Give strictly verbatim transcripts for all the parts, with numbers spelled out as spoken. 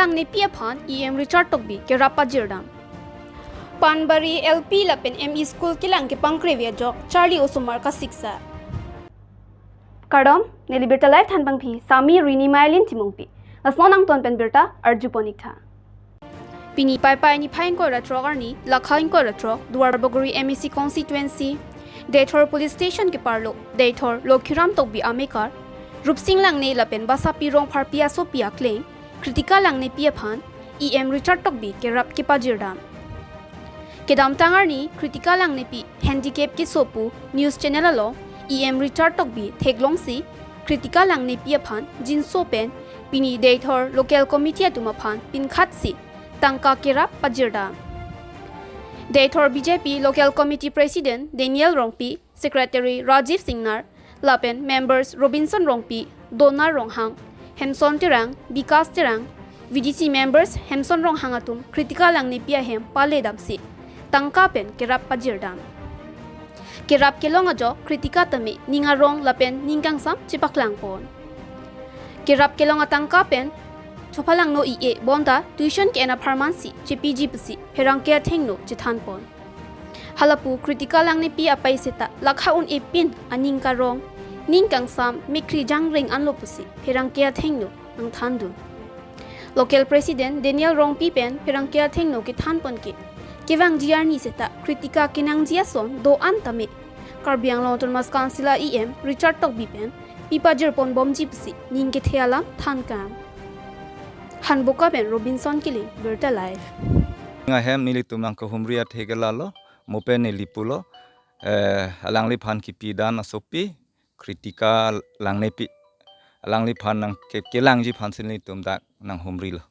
Langnepi aphan E M Richard Tokbi kerap pajirdam. Panbari L P lapen M E school kelang kepangkrevi ajok charli osomar kasiksak. Kardom, neli birta live thanbangpi Sami Rini Mailin Timungpi. Lasnon angton pen birta arjupon iktha. Pini Paipai niphai ingkoi ra throk arni, lakha ingkoi ra throk, Duarbagori M A C constituency, Deithor Police Station keparlo, Deithor Lokhiram Tokbi amekar, Rupsing Langne lapen Basapi Rongpharpi asopi akleng, Kritika Langnepi aphan E M Richard Tokbi kerap kepajirdam. Kedamtang arni Kritika Langnepi handicap keso pu news channel along E M Richard Tokbi theklongsi Kritika Langnepi aphan jinso pen pini Deithor local committee atum aphan pinkhatsi tangka kerap pajirdam. Deithor B J P local committee president Daniel Rongpi, secretary Rajiv Singnar, lapen members Robinson Rongpi, Donar Ronghang, Hemson Terang, Bikas Terang, V D C members Hemson Ronghang atum Kritika Langnepi ahem paledamsi tangka pen kerap pajirdam. Kerap kelong ajok Kritika tame ning arong lapen ning kangsam chepaklangpon. Kerap kelong atangka pen chopalangno i-e bonta tuition ke-en apharmansi chepiji pusi pherangke athengno chethanpon. Halapu Kritika Langnepi apai seta lakha un-e pin aning karong, ning kangsam, mekkri jangreng anlo pusi pherangke athengno nangthandun. Local president Daniel Rongpi pen pherangke athengno kethanpon ke, kevangji arni seta Kritika kenangji ason do-an tame Karbi Anglong Autonomous Council a E M Richard Tokbi pen pipajirpon bomji pusi ning kethe alam thankam. Hanboka pen Robinson Killing, Birta Live. Ahem nelitum nangkahumri athe ke lalo, mo pen neli pulo, eh, alangliphan kipi dan asopi, Kritika Langnepi. Alangliphan nang ke-, kelangji aphansi nelitum dak nanghumrilo.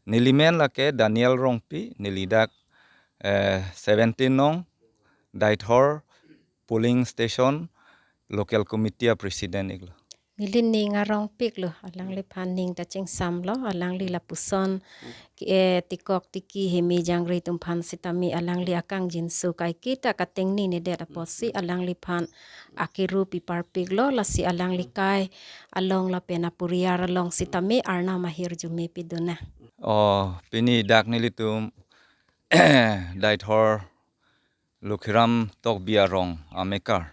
Neli men lake Daniel Rongpi, neli dak, eh, seventeen nong, Deithor polling station, local committee a president iklo. Neli ning arongpiklo, alangliphan ning ta chingsamlo, alangli lapuson, eh, tikok tiki hemi jangre atum aphan sitame alangli akangjinso kaiketa katengnenedet apotsi alangliphan akiru piparpiklo, lasi alangli kai along lapen aporiar along sitame Arnam ahirjume pidun nang. Oh, pini dak nelitum Deithor Lokhiram Tokbi arong amekar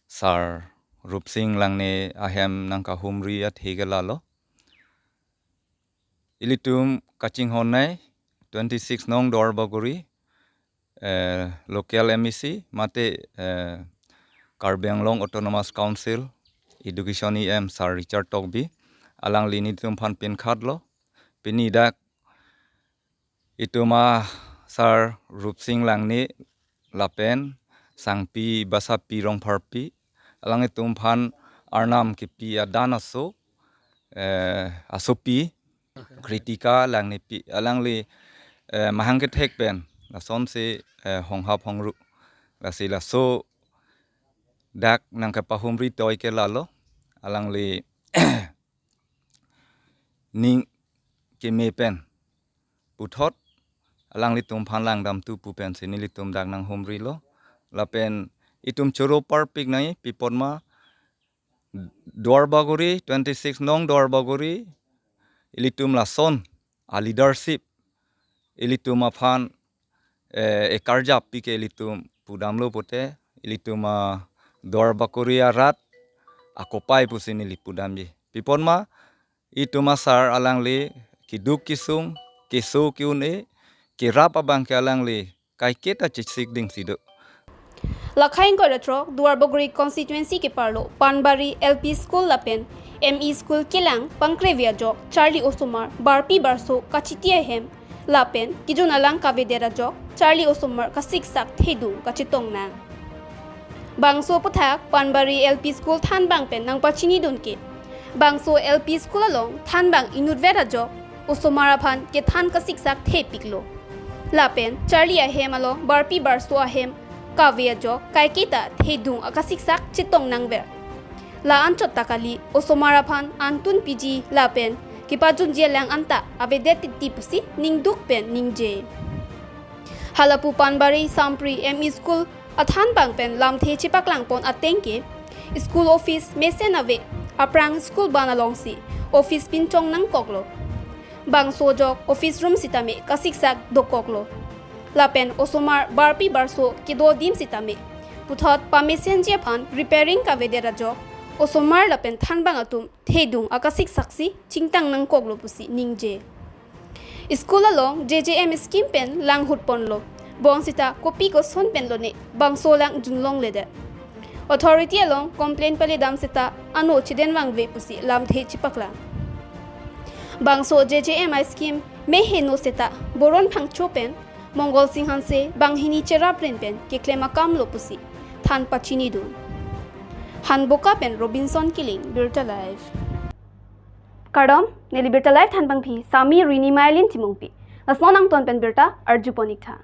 Sar Rupsing Langne ahem nangkahumri athe ke lalo. Ilitum kachinghon nei twenty-six nong Duarbagori, eh, local M A C, mate, eh, Karbi Anglong Autonomous Council Education E M Sar Richard Tokbi, alangli nelitum aphan pinkhatlo. Pini dak itum a Sar Rupsing Langne lapen Sangpi Basapi Rongpharpi, alanglitum aphan Arnam kipi adan aso, eh, asopi, Kritika Langnepi, alangli, eh, mahang kethek pen lasonsi, eh, honghap hongru, lasi laso dak nangkepahumri toi ke lalo, alangli ning keme pen puthot alanglitum aphan langdamthu pu pensi nelitum dak nanghumrilo. Lapen itum choro parpik nai, pi apot ma Duarbagori, twenty-six nong Duarbagori, ilitum lason a leadership ilitum aphan, eh, ekarjap pi ke ilitum pudamlo pute, ilitum a Duarbagori arat akopai pusi neli pudamji. Pi apot ma itum a sar alangli keduk kesung, keso ke-un-e, kerap abang ke alangli kaiketa chesik dingsi do. Lakha ingkoi ra throk Duarbagori constituency keparlo Panbari L P school lapen M E school kelang pangkrevi ajok charli osomar barpi barso kachiti ahem lapen kejun alang kavedet ajok charli osomar kasiksak thedung kachetong nang. Bangso aphuthak Panbari L P school thanbang pen nangpachinidun ke, bangso L P school along thanbang inutvet ajok osomar aphan kethan kasiksak thepiklo. Lapen charli ahem along barpi barso ahem kave ajok kaiketa thedung akasiksak chetong nangver. La anchot ta kali, osomar aphan antun piji lapen kepajunji alang anta avedet titi pusi ningduk pen ningje. Halapu Panbari Sampri M E school athanbang pen lamthe chepaklangpon ateng ke, school office mesen ave, aphrang school ban alongsi office pinchong nangkoklo. Bangso ajok office room sitame kasiksak dokoklo. Lapen osomar barpi barso kedo adim sitame puthot pamesenji aphan repairing kavedet ajok osomar lapen thanbang atum thedung akasiksaksi chingtang nangkoklo pusi ningje. School along J J M scheme pen lang hutponlo. Bongsita kopi koson pen lone bangso lang junlongledet. Authority along complaint paledam seta ano chiden vangve pusi lamthe chipaklang. Bangso J J M I scheme meheno seta Boron Phangcho pen Mongol Sing Hanse banghini cheraprin pen keklem akamlo pusi than pachinidun. Hanboka pen Robinson Killing, Birta Live. Kardom, neli Birta Live thanbangpi Sami Rini Mailin Timungpi. Lason angton pen birta arjupon-iktha.